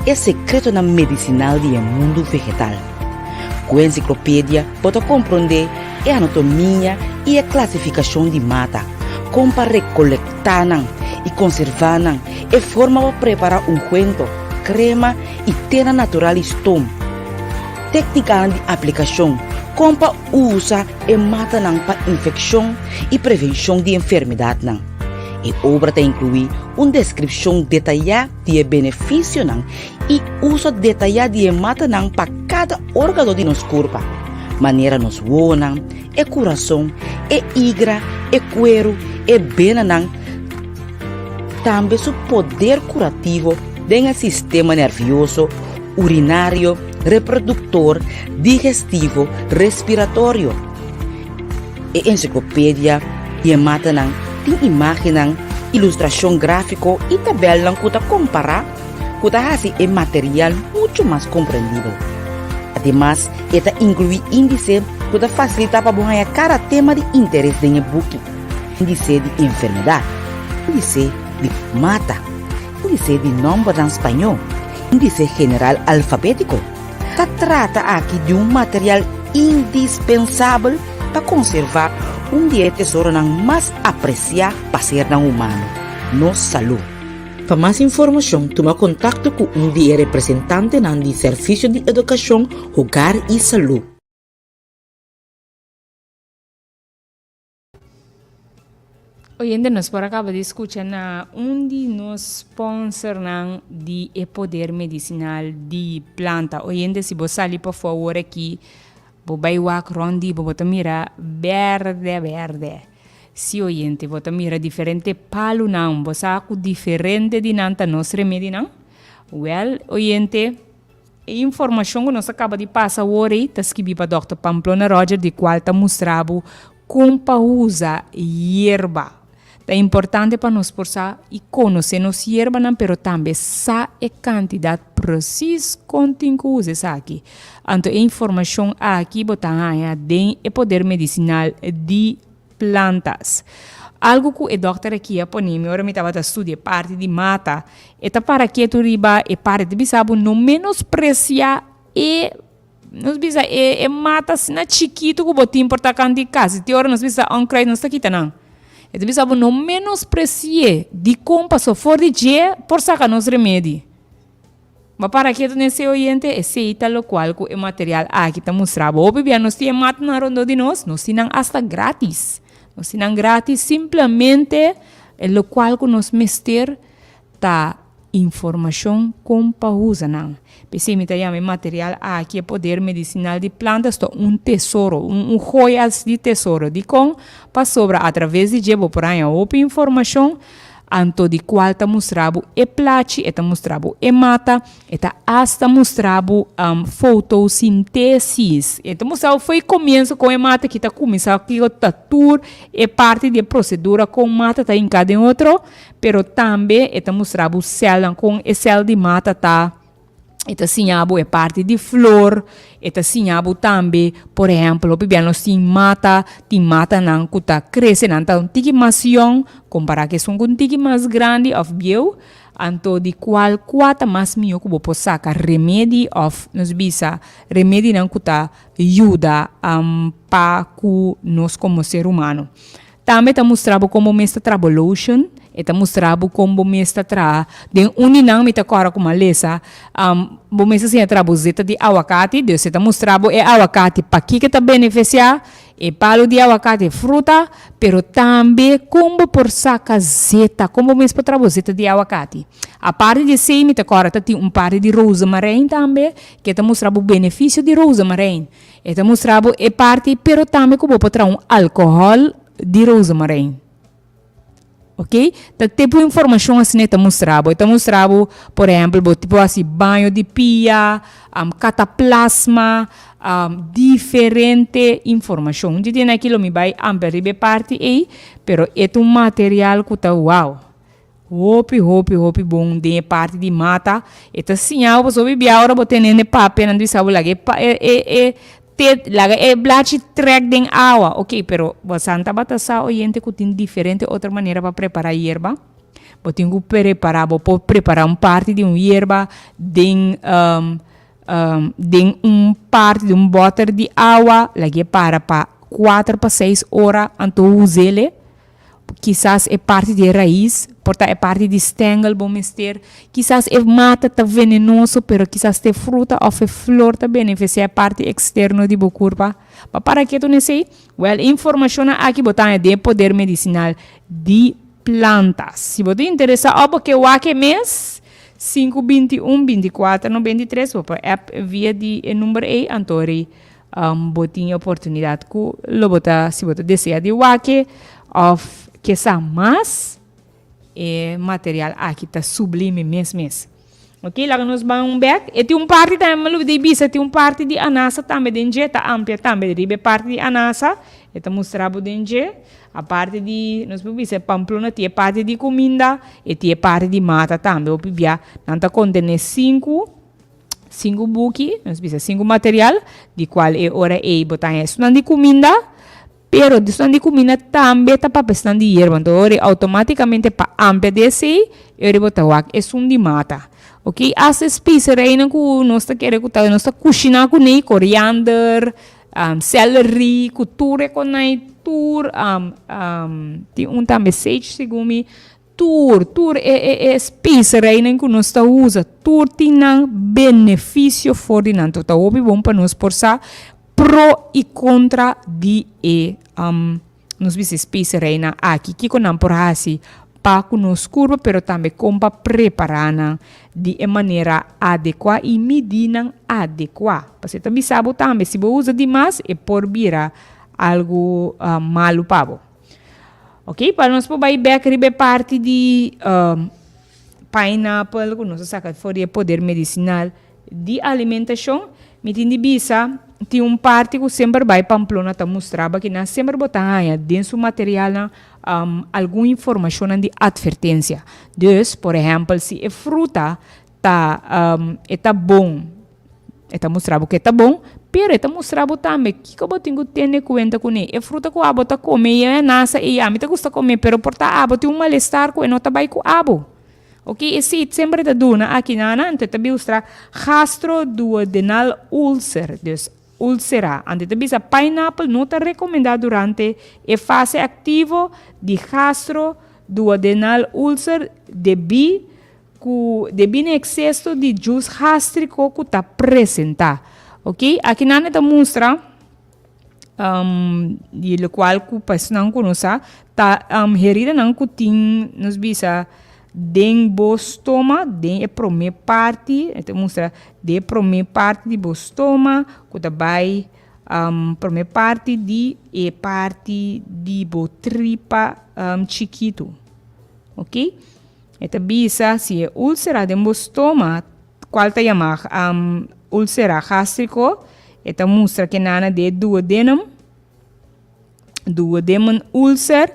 e sekretonan medisinal di e mundu vegetal. Ku e ensiklopedia bo ta komprondé e anatomia i e klasifikashon di mata, kon pa rekolektá nan i konservá nan, e forma pa prepará ungwento, krema i tena natural i stom, téknikanan di aplikashon, kon pa usa E matanan pa infekshon i prevenshon di enfermedatnan. E obra ta inkluí un deskripshon detayá di e benefisionan i uso detayá di e matanan pa kada órgano di nos kurpa, manera nos wowonan, e kurason, e igra, e kueru, e benanan, tambe su poder kurativo den e sistema nervioso, urinario, reproduktor, digestivo, respiratorio. E ensiklopedia di e matanan tin imágennan, ilustrashon gráfiko i tabèlnan ku ta kompará ku ta hasi e material muchu mas komprendibel. Ademas, e ta inkluí índise ku ta fasilitá pa bo haña kada tema di interes den e buki, índise di enfermedat, índise di mata, Índise di nòmbernan spañó, índise general alfabétiko. Ta trata aki di un material indispensabel pa konservá un di e tesoronan mas apresiá pa sernan humano, nos salú. Pa mas informashon tuma kontakto ku un di e representantenan di Servisio di Edukashon, Hogar i Salú. Oyente nos por a caba di scucha na un di nos sponsornan di e poder medicinal di planta. Oyente si bo sali pafó awor aki bo bay wak rond di bo bo ta mira berde berde. Si oyente bo ta mira diferente palunan bo sa cu diferente di nan ta nos remedinan? Wel oyente. E informashon ku nos a kaba di pasa awor ei ta skibí pa Dòkter Pamplona Roger di kual ta mustra bo kon pa usa yerba. Ta importante pa nos por sa i konosé nos yerbanan pero tambe sa e kantidat presis kon tin ku usa esaki. Anto e informashon aki bo ta haña den e poder medisinal di plantas. Algu ku e dòkter aki a pone mi ora mi tabata studia e parti di mata, e ta para ketu riba e parti ta bisa bo no menospresia e nos bisa e e mata asina chikitu ku bo tin por ta kanti kasi te ora nos bisa onkruid nos ta kita nan. E ta bisa bo no menospresi'é dikon paso for di dje por saka nos remedi. Ma para ke ta nese oyente? Esei ta lokual ku e material aki ta mustra bo. Hopi bia nos tin e matanan rondó di nos, nos tin nan asta grátis. Nos tin nan grátis simplemente e lokual ku nos mester ta informashon kon pa usa nan. P'esei mi ta yama e material aki e poder medisinal di plantas ta un tesoro, un joya di tesoro. Dikon? Pasobra atraves di dje bo por haña hopi informashon. Anto di kual ta mustra bo e plachi, e ta mustra bo e mata, e ta asta mustra bo fotosintesis. E ta mustra bo fo'i komienso kon e mata aki ta kuminsá, kiko ta tur e parti di e prosedura kon mata ta hinká den otro, pero tambe e ta mustra bo sèlnan, kon e sèl di mata ta. E ta siña bo e parti di flor, e ta siña bo tambe, por ehèmpel, hopi bia nos tin mata, tin matanan ku ta krese, nan ta un tiki mas yòn kompará ku esun ku un tiki mas grandi òf bieu, anto di kual kua ta mas mihó ku bo por saka remedi òf nos bisa remedinan ku ta yuda pa ku nos komo ser humano. Tambe ta mustra bo kon bo mes ta traha bo lotion, e ta mustra bo kon bo mes ta traha, den un di nan mi ta kòrda ku mi a lesa, bo mes ta siña traha bo zeta di awakati, dus e ta mustra bo e awakati pakiko ta benefisiá, e palu di awakati, e fruta, pero tambe kon bo por saka zeta, kon bo mes por traha bo zeta di awakati. Aparte di esei mi ta kòrda ta tin un parti di rozemarijn tambe, ke ta mustra bo benefisio di rozemarijn. E ta mustra bo e parti pero tambe ku bo por traha un alkohòl di rozemarijn. Ok, ta tipo informashon asina e ta mustra bo. E ta mustra bo, por ehèmpel, bo tipo hasi baño di pia, kataplasma, diferente informashon. Dje dia aki lo mi bai amplia riba e parti ei, pero e ta un material ku ta wow. Hopi hopi hopi bon den e parti di mata e ta siña bo pasobra bia ora bo tene hende papia nan ta bisa bo laga e pa e e e te laga e blachi trek den awa ok pero bo san tabata sa oyente ku tin diferente otro manera pa prepara yerba bo tin ku prepara bo por prepara un parti di un yerba den den un parti di un boter di awa lag'e para pa kuater pa seis ora anto us'ele. Kisas e parti di e rais, por ta e parti di stengel bo mester. Kisas e mata ta venenoso, pero kisas ta e fruta of e flor ta beneficia e parti externo di bo curpa. Pa para ketu nesey? Wel, e informacionnan aki bo ta haña den e poder medicinal di plantas. Si bo ta interesa of bo ke wak e mes, sinku 21 24 93, bo por app via di e number ey, anto rei Bo tin e oportunidat ku lo bo ta, si bo ta desea di wak-e òf ke sa mas, e material aki ta sublime mes mes. Ok, laga nos ban un bèk. E tin un parti tambe, mi lo di bisa, tin un parti di anasa tambe den dje, ta amplia tambe riba e parti di anasa, e ta mustra bo den dje. Aparte di, nos por bisa e pamplona tin e parti di kuminda, e tin e parti di mata tambe. Hopi bia nan ta kontené sinku. Sinku buki, nos bisa sinku material, di kual e ora ei bo ta haña esnan di kuminda, pero esnan di kuminda tambe ta papia esnan di yerba. Anto e ora ei outomátikamente pa amplia di esei, e ora ei bo ta wak esun di mata. Oké, asta e speserijnan ku nos ta kere ku ta nos ta kushiná kuné, koriander, sèleri, ku tur e konai, tur, tin un tambe sage segun mi. Tur, tur e e e speserijnan ku nos ta usa, tur tin nan benefisio for di nan. Ta hopi bon pa nos por sa pro i kontra di e nos bisa e speserijnan aki. Kiko nan por hasi pa ku nos kurpa, pero tambe kon pa prepará nan di e manera adekuá i midí nan adekuá. Pasobra ta bisa bo tambe si bo usa dimas e por bira algu malu pa bo. Ok, pa nos por bai bek riba e parti di pineapple ku nos a saka for di e poder medisinal di alimentashon, mi tin di bisa tin un parti ku semper bai Pamplona ta mustra bo kinan semper bo ta haña den su materialnan algun informashonnan di atvertensia. Dus, por ehèmpel, si e fruta ta e ta bon, e ta mustra bo ku e ta bon, pero e ta mustra bo tambe kiko bo tin ku tene kuenta kuné. E fruta ku abo ta kome i e anasa ei ami ta gusta kome, pero por ta abo tin un malestar ku e no ta bai ku abo. Oke, esei semper e ta duna aki nan, anto e ta biustra gastroduodenal ulcer, dus ulcera. Anto e ta bisa pineapple no ta rekomendá durante e fase aktivo di gastroduodenal ulcer debí Ku debí na ekseso di jus gástriko ku ta presentá. Ok, aki nan e ta mustra di lokual ku pa esnan ku no sa ta heridanan ku tin nos bisa den bo stoma den e promé parti e ta mustra den e promé parti di bo stoma ku ta bai promé parti di e parti di bo tripa chikitu. Ok? E ta bisa si e úlsera den bo stoma, kual ta yama úlsera gástriko, e ta mustra ke nana di e duodenum, duodenum úlser,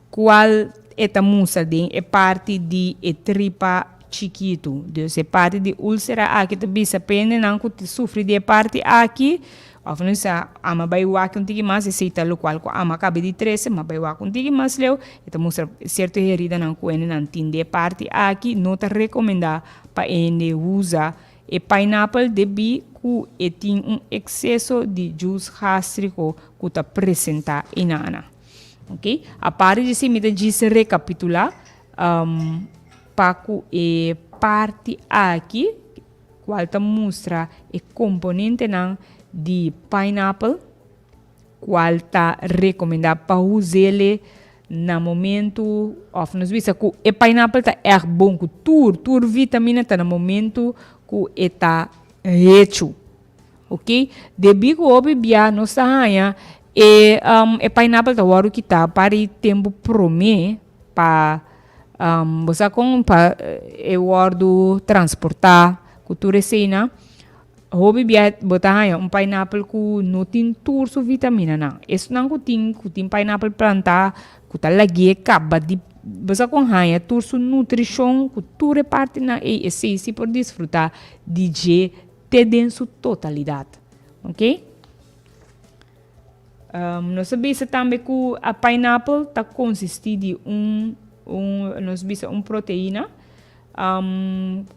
kual e ta mustra den e parti di e tripa chikitu. Dus e parti di úlsera aki ta bisa pendenan ku ta sufri di e parti aki, Of no sa ama bai wak un tiki mas, esei ta lokual ku ama kabe di trese, ma bai wak un tiki mas leu, e ta mustra sierto heridanan ku hendenan tin den e parti aki, no ta rekomendá pa hende usa e pineapple debí ku e tin un ekseso di jus gástriko ku ta presentá einana. Ok, aparte di esei mi ta djis rekapitulá pa ku e parti aki. Cual ta mustra e componentenan di pineapple cual ta recomenda pa uzele na momento of nos bisa cu e pineapple ta echt bon cu tur tur vitamina ta na momento cu e ta hecho ok debi cu hopi bia nos ta haya e e pineapple ta wordo kita pari tempo prome pa Bo sa kon pa e wòrdu transportá ku tur eseinan. Hopi bia bo ta haña un pineapple ku no tin tur su vitaminanan. Esnan ku tin ku tin pineapple plantá ku ta lag'é kaba di bo sa kon haña tur su nutrishon ku tur e partinan ei esei si por disfrutá di dje te den su totalidat. Oke. Nos a bisa tambe ku a pineapple ta konsistí di un un nos bisa un proteina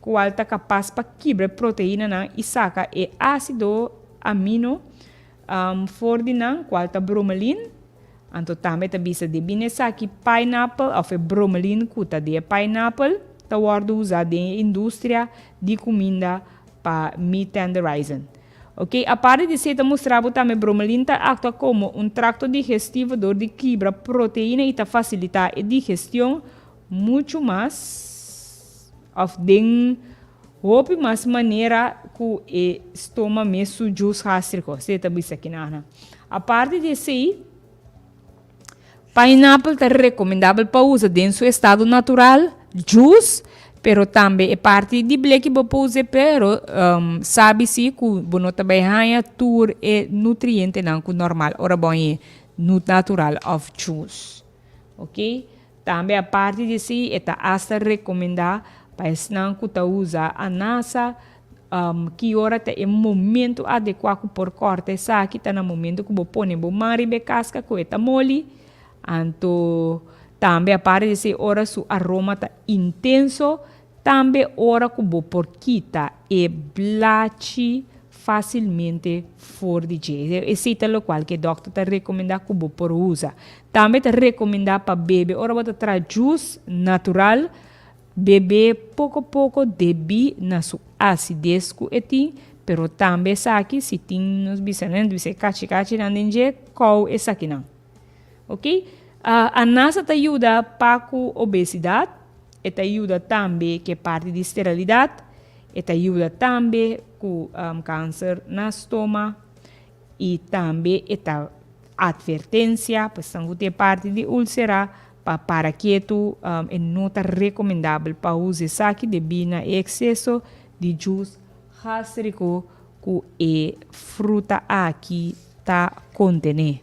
kual ta kapas pa kibra e proteinanan i saka e ásido amino for di nan kual ta bromelin. Anto tambe ta bisa debí na esaki pineapple òf e bromelin ku ta den e pineapple ta wòrdu usá den e industria di kuminda pa meat tenderizing. Ok, aparte di esei ta mustra bo tambe bromelin ta aktua komo un trakto digestivo dor di kibra proteina i ta fasilitá e digestion muchu mas òf den hopi mas manera ku e stoma mes su jus gástriko, esei ta bisa kinan. Aparte di esei. Pineapple ta recomendabel pa usa den su estado natural, juice, pero tambe e parti di bleki bo por usa pero sabi si cu bo no ta bay haña tur e nutrientenan cu normal ora bo haña nut natural of juice. Ok, tambe aparte di esey e ta hasta recomenda pa esnan cu ta usa anasa Ki ora ta e momento adekuá ku por kòrta esaki? Ta na momento ku bo pone bo man riba e kaska ku e ta moli. Anto tambe aparte di esei ora su aroma ta intenso, tambe ora ku bo por kita e blachi fásilmente for di dje. Esei ta lokual ku e dòkter ta rekomendá ku bo por usa. Tambe ta rekomendá pa bebe ora bo ta traha jus natural. Bebe poko poko debí na su asides ku e tin, pero tambe esaki si tin nos bisa nan bisa e kachi kachinan den dje kou esakinan. Ok, anasa ta yuda pa ku obesidat, e ta yuda tambe ku e parti di sterilidat, e ta yuda tambe ku kanser na stoma i tambe e ta Advertencia, pa esnan ku tin e parti di ulcera, pa para ketu, e no ta recomendabel pa usa esaki debí na e exceso di jus gástrico ku e fruta aki ta kontené.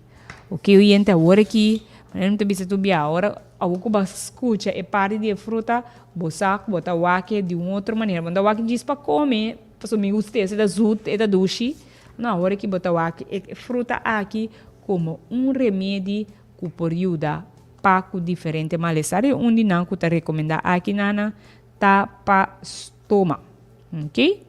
Oke oyente, awor aki, manera mi ta bisa tur bia, ora awor ku bo a skucha e parti di e fruta, bo sa ku bo ta wak di un otro manera. Bo no ta wak djis pa kome, pasobra mi gusta e ta zut, e ta dushi. No, awor ki bo ta wak e fruta aki komo un remedi ku por yuda pa ku diferente malestar i un di nan ku ta rekomendá aki nana ta pa stoma. Ok.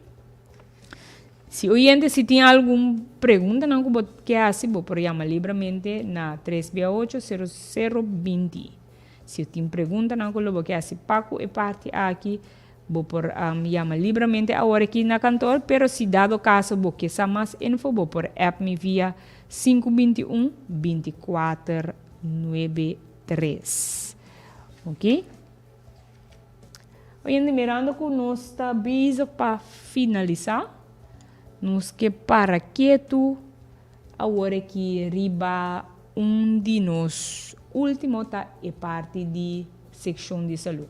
Si oyente si tin algun preguntanan ku bo ke hasi bo por yama libramente na tres bia ocho sero sero binti. Si tin preguntanan ku lo bo ke hasi pa ku e parti aki Bo por yama libramente awor aki na kantor, pero si dado kaso bo ke sa mas info bo por app mi via sinku 21 24 nuebe tres. Ok. Oyente mirando ku nos ta bezig pa finalisa, nos ke para ketu awor aki riba un di nos ultimo ta e parti di. sekshon di salú.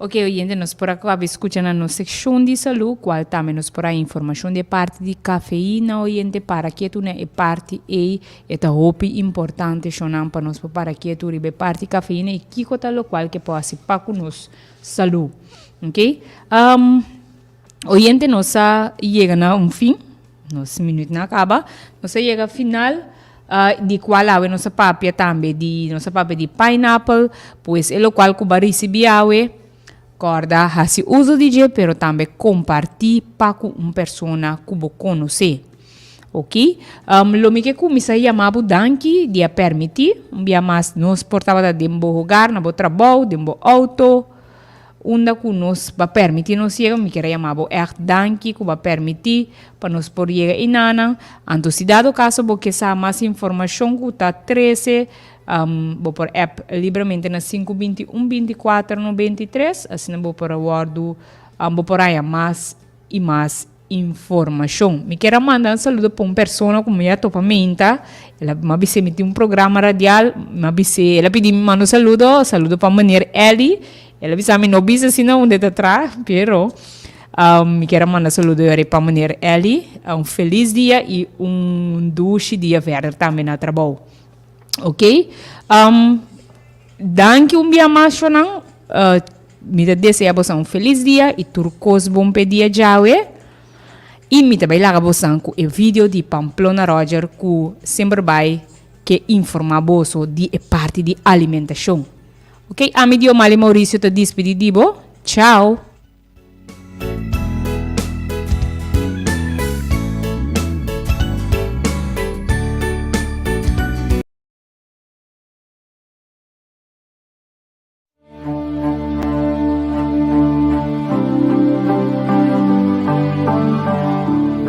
Ok oyente nos por a caba escucha na nos seccion di salud cual tambe nos por a informacion di e parti di cafeina oyente para ketu na e parti ey e ta hopi importante shownan pa nos por para ketu riba e parti cafeina y kico ta locual ke por haci pa cu nos salud ok oyente nos a yega na un fin. Nos minuutnan a kaba. Nos a yega final di kual awe nos a papia tambe di nos a papia di pineapple, pues e lokual ku bo a risibí awe, kòrda hasi uso di dje pero tambe kompartí pa ku un persona ku bo konosé. Oke, lo mi ke kuminsá yama bo danki di a permití un bia mas nos por tabata den bo hogar, na bo trabou, den bo outo. Unda ku nos ba permití nos yega, mi kier a yama bo ègt danki ku ba permití pa nos por yega einanan. Anto si dado kaso bo ke sa mas informashon ku ta trese, bo por app libremente na sinku 21 24 93, asina bo por a wòrdu, bo por haña mas i mas Informashon. Mi kier a manda un saludo pa un persona ku mi a topa meinta. El a mi a bis'é mi tin un programa radial. Mi a bis'é, el a pidi mi manda un saludo, saludo pa meneer Elly. El a bisa mi no bisa asina unda e ta traha, pero mi kier a manda saludo yori pa meneer Elly. Un felis dia i un dushi dia verder tambe na trabou. Ok. Danki un bia mas shownan. Mi ta desea bosan un felis dia y tur cos bon p'e dia djawe. Y mi ta bay laga bosan cu e video di Pamplona Roger cu semper bay ke informa boso di e parti di alimentacion. Ok, ami Diomali Mauricio ta dispidi di bo. Ciao!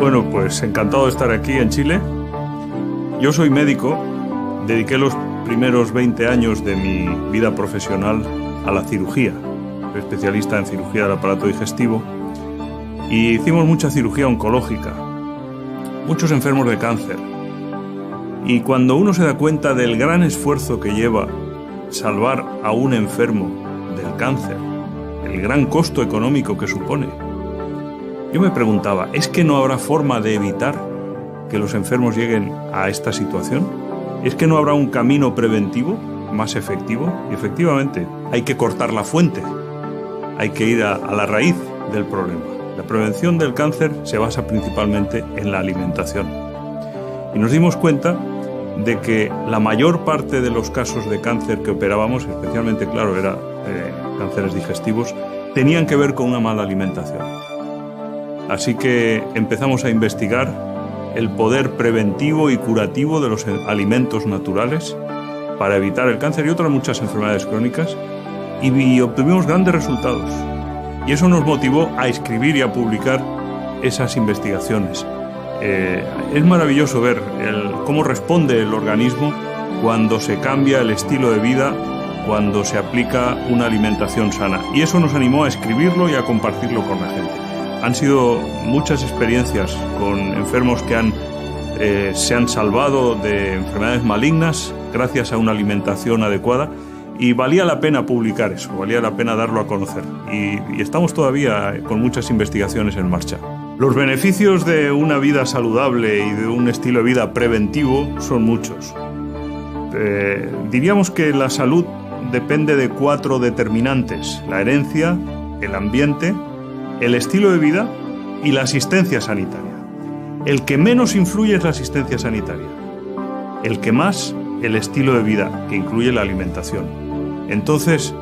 Bueno, pues encantado de estar aquí en Chile. Yo soy médico, dediqué los primeros 20 años de mi vida profesional a la cirugía. Soy especialista en cirugía del aparato digestivo y hicimos mucha cirugía oncológica, muchos enfermos de cáncer. Y cuando uno se da cuenta del gran esfuerzo que lleva salvar a un enfermo del cáncer, el gran costo económico que supone, yo me preguntaba, ¿es que no habrá forma de evitar que los enfermos lleguen a esta situación? ¿Es que no habrá un camino preventivo más efectivo? Y efectivamente, hay que cortar la fuente, hay que ir a, a la raíz del problema. La prevención del cáncer se basa principalmente en la alimentación. Y nos dimos cuenta de que la mayor parte de los casos de cáncer que operábamos, especialmente, claro, era eh, cánceres digestivos, tenían que ver con una mala alimentación. Así que empezamos a investigar el poder preventivo y curativo de los alimentos naturales para evitar el cáncer y otras muchas enfermedades crónicas y, obtuvimos grandes resultados. Y eso nos motivó a escribir y a publicar esas investigaciones. Eh, es maravilloso ver cómo responde el organismo cuando se cambia el estilo de vida, cuando se aplica una alimentación sana. Y eso nos animó a escribirlo y a compartirlo con la gente. Han sido muchas experiencias con enfermos que han, eh, se han salvado de enfermedades malignas gracias a una alimentación adecuada y valía la pena publicar eso, valía la pena darlo a conocer. Y, y estamos todavía con muchas investigaciones en marcha. Los beneficios de una vida saludable y de un estilo de vida preventivo son muchos. Eh, diríamos que la salud depende de cuatro determinantes, la herencia, el ambiente, el estilo de vida y la asistencia sanitaria. El que menos influye es la asistencia sanitaria. El que más, el estilo de vida, que incluye la alimentación. Entonces,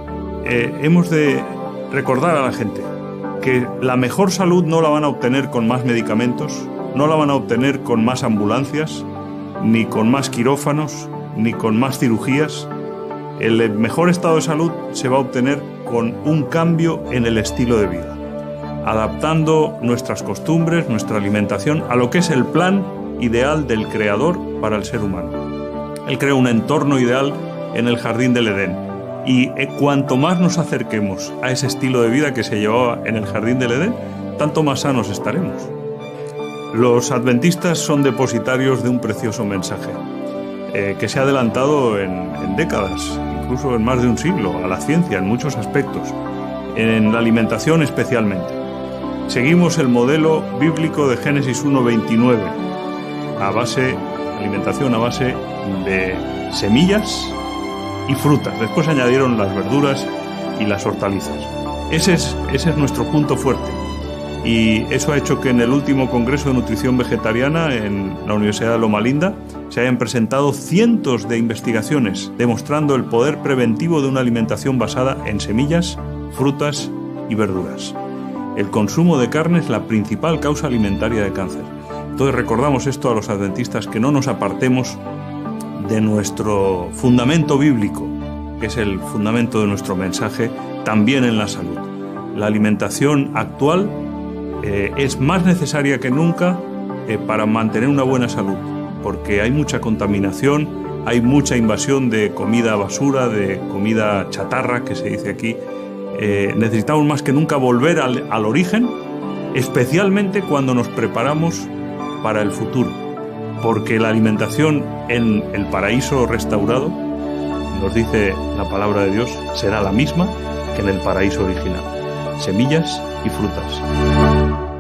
eh, hemos de recordar a la gente que la mejor salud no la van a obtener con más medicamentos, no la van a obtener con más ambulancias, ni con más quirófanos, ni con más cirugías. El mejor estado de salud se va a obtener con un cambio en el estilo de vida, adaptando nuestras costumbres, nuestra alimentación a lo que es el plan ideal del creador para el ser humano. Él creó un entorno ideal en el jardín del Edén. Y eh, cuanto más nos acerquemos a ese estilo de vida que se llevaba en el jardín del Edén, tanto más sanos estaremos. Los adventistas son depositarios de un precioso mensaje eh, que se ha adelantado en, en décadas, incluso en más de un siglo, a la ciencia en muchos aspectos, en la alimentación especialmente. Seguimos el modelo bíblico de Génesis 1.29, a base, alimentación a base de semillas y frutas. Después añadieron las verduras y las hortalizas. Ese es, ese es nuestro punto fuerte. Y eso ha hecho que en el último Congreso de Nutrición Vegetariana en la Universidad de Loma Linda se hayan presentado cientos de investigaciones demostrando el poder preventivo de una alimentación basada en semillas, frutas y verduras. El consumo de carne es la principal causa alimentaria de cáncer. Entonces recordamos esto a los adventistas, que no nos apartemos de nuestro fundamento bíblico, que es el fundamento de nuestro mensaje también en la salud. La alimentación actual eh, es más necesaria que nunca eh, para mantener una buena salud, porque hay mucha contaminación, hay mucha invasión de comida basura, de comida chatarra, que se dice aquí. Eh, necesitamos más que nunca volver al, al origen, especialmente cuando nos preparamos para el futuro, porque la alimentación en el paraíso restaurado, nos dice la palabra de Dios, será la misma que en el paraíso original, semillas y frutas.